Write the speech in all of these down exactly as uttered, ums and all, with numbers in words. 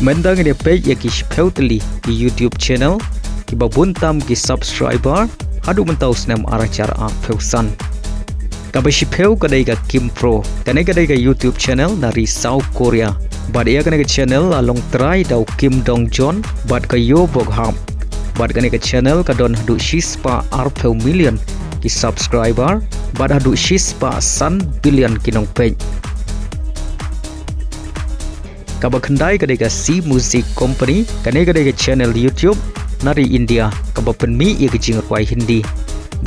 Mynta ngin ïa peit ïa ki shiphew tylli ki YouTube channel kiba bun tam ki subscriber haduh mynta u snem ar hajar arphew san. Kaba shiphew ka dei ka Kim Pro. Kane ka dei ka YouTube channel na ri South Korea. Bad ïa kane ka channel la long trai da u Kim Dong Jon bad ka Yoo Bok Hap. Bad kane ka channel ka don haduh shispah arphew million ki subscriber bad haduh shispah san billion ki nongpeit. Kaba khyndai ka dei ka C Music Company, kane ka dei ka channel YouTube na ri India kaba pynmih ïa ka jingrwai Hindi.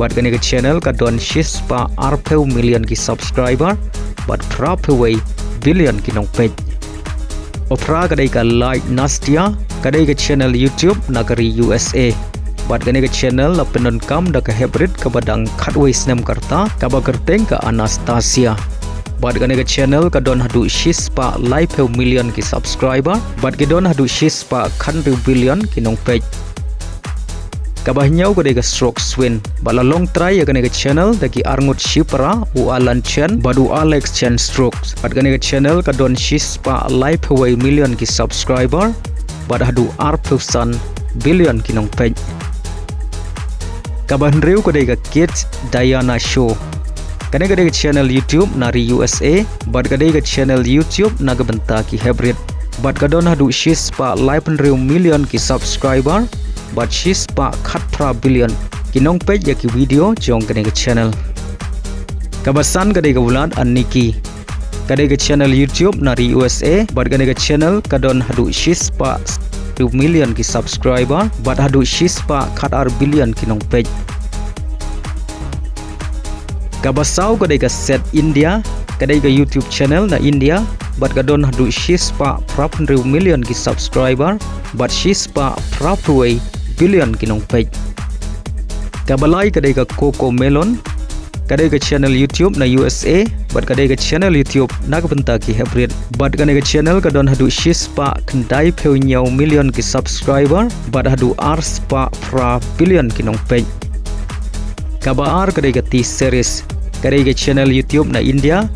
Bad kane ka channel ka don shispah arphew million ki subscriber bad phraphew wei billion ki nongpeit. Ba phra ka dei ka Like Nastya, ka dei ka channel YouTube na ka ri U S A. Bad kane ka channel la pyndonkam da ka heprit kaba dang khatwei snem ka rta kaba kyrteng ka Anastasia. Bad kane ka channel ka don haduh shispah laiphew million ki subscriber bad ki don haduh shispah khathynriew billion ki nongpeit. Kaba hynñiew ka dei ka Srokswin bad la long trai ïa kane ka channel da ki arngut shipara, u Alan Chen bad u Alex Chen Strokes. Bad kane ka channel ka don shispah laiphew wei million ki subscriber bad haduh arphew san billion ki nongpeit. Kaba hynriew ka dei ka Kids Diana Show. Kane ka dei ka channel YouTube na ri U S A bad ka dei ka channel YouTube na ka bynta ki heprit. Bad ka don haduh shispah laiphew hynriew million ki subscriber bad shispah khatphra billion ki nongpeit ïa ki video jong kane ka channel. Kaba san ka dei ka Vlad and Nikki. Ka dei ka channel YouTube na ri U S A bad kane ka channel ka don haduh shispah hynriew million ki subscriber bad haduh shispah khatar billion ki nongpeit. Kaba saw ka dei ka Set India, ka dei ka YouTube channel na India bad ka don haduh shispah phraphew hynriew million ki subscriber bad shispah phraphew wei billion ki nongpeit. Kaba lai ka dei ka Coco Melon, ka dei ka channel YouTube na U S A bad ka dei ka channel YouTube na ka bynta ki heprit. Bad kane ka channel ka don haduh shispah khyndaiphew hynñiew million ki subscriber bad haduh arspah phra billion ki nongpeit. Kaba ar ka dei ka T-Series, ka dei ka channel YouTube na India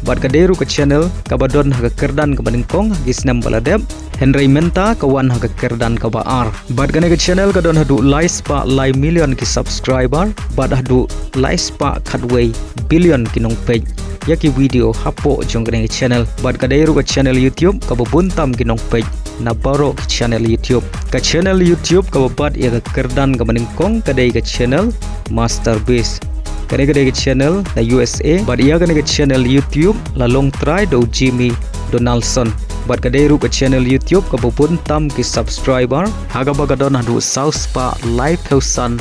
bad ka dei ruh ka channel kaba don ha ka kyrdan kaba nyngkong ha ki snem ba la dep. Hynrei mynta ka wan ha ka kyrdan kaba ar. Bad kane ka channel ka don haduh laispah lai million ki subscriber bad haduh laispah khatwei billion ki nongpeit ïa ki video hapoh jong kane ka channel. Bad ka dei ruh ka channel YouTube kaba bun tam ki nongpeit na baroh ki channel YouTube. Ka channel YouTube kaba bat ïa ka kyrdan kaba nyngkong ka dei ka channel Master Beast. Kane ka dei ka channel na U S A bad ïa kane ka channel YouTube la long trai da u Jimmy Donaldson. Bad ka dei ruh ka channel YouTube kaba bun tam ki subscriber, ha kaba ka don haduh sawspah laiphew san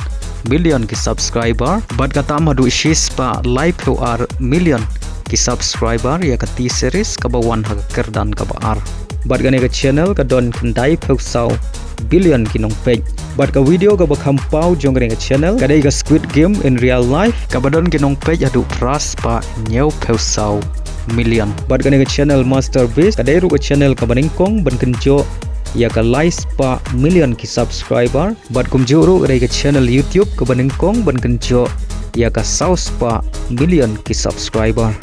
million ki subscriber bad ka tam haduh shispah laiphew ar million ki subscriber ïa ka T-Series kaba wan ha ka kyrdan kaba ar. Bad kane ka channel ka don khyndaiphew saw billion ki nongpeit. Bad ka video kaba kham paw jong kane ka channel ka dei ka Squid Game in Real Life kaba don ki nongpeit haduh phraspah hynñiewphew saw million. Bad kane ka channel Master Beast ka dei ruh ka channel kaba nyngkong ban kynjoh ïa ka laispah million ki subscriber. Bad kumjuh ruh ka dei ka channel YouTube kaba nyngkong ban kynjoh ïa ka sawspah million ki subscriber.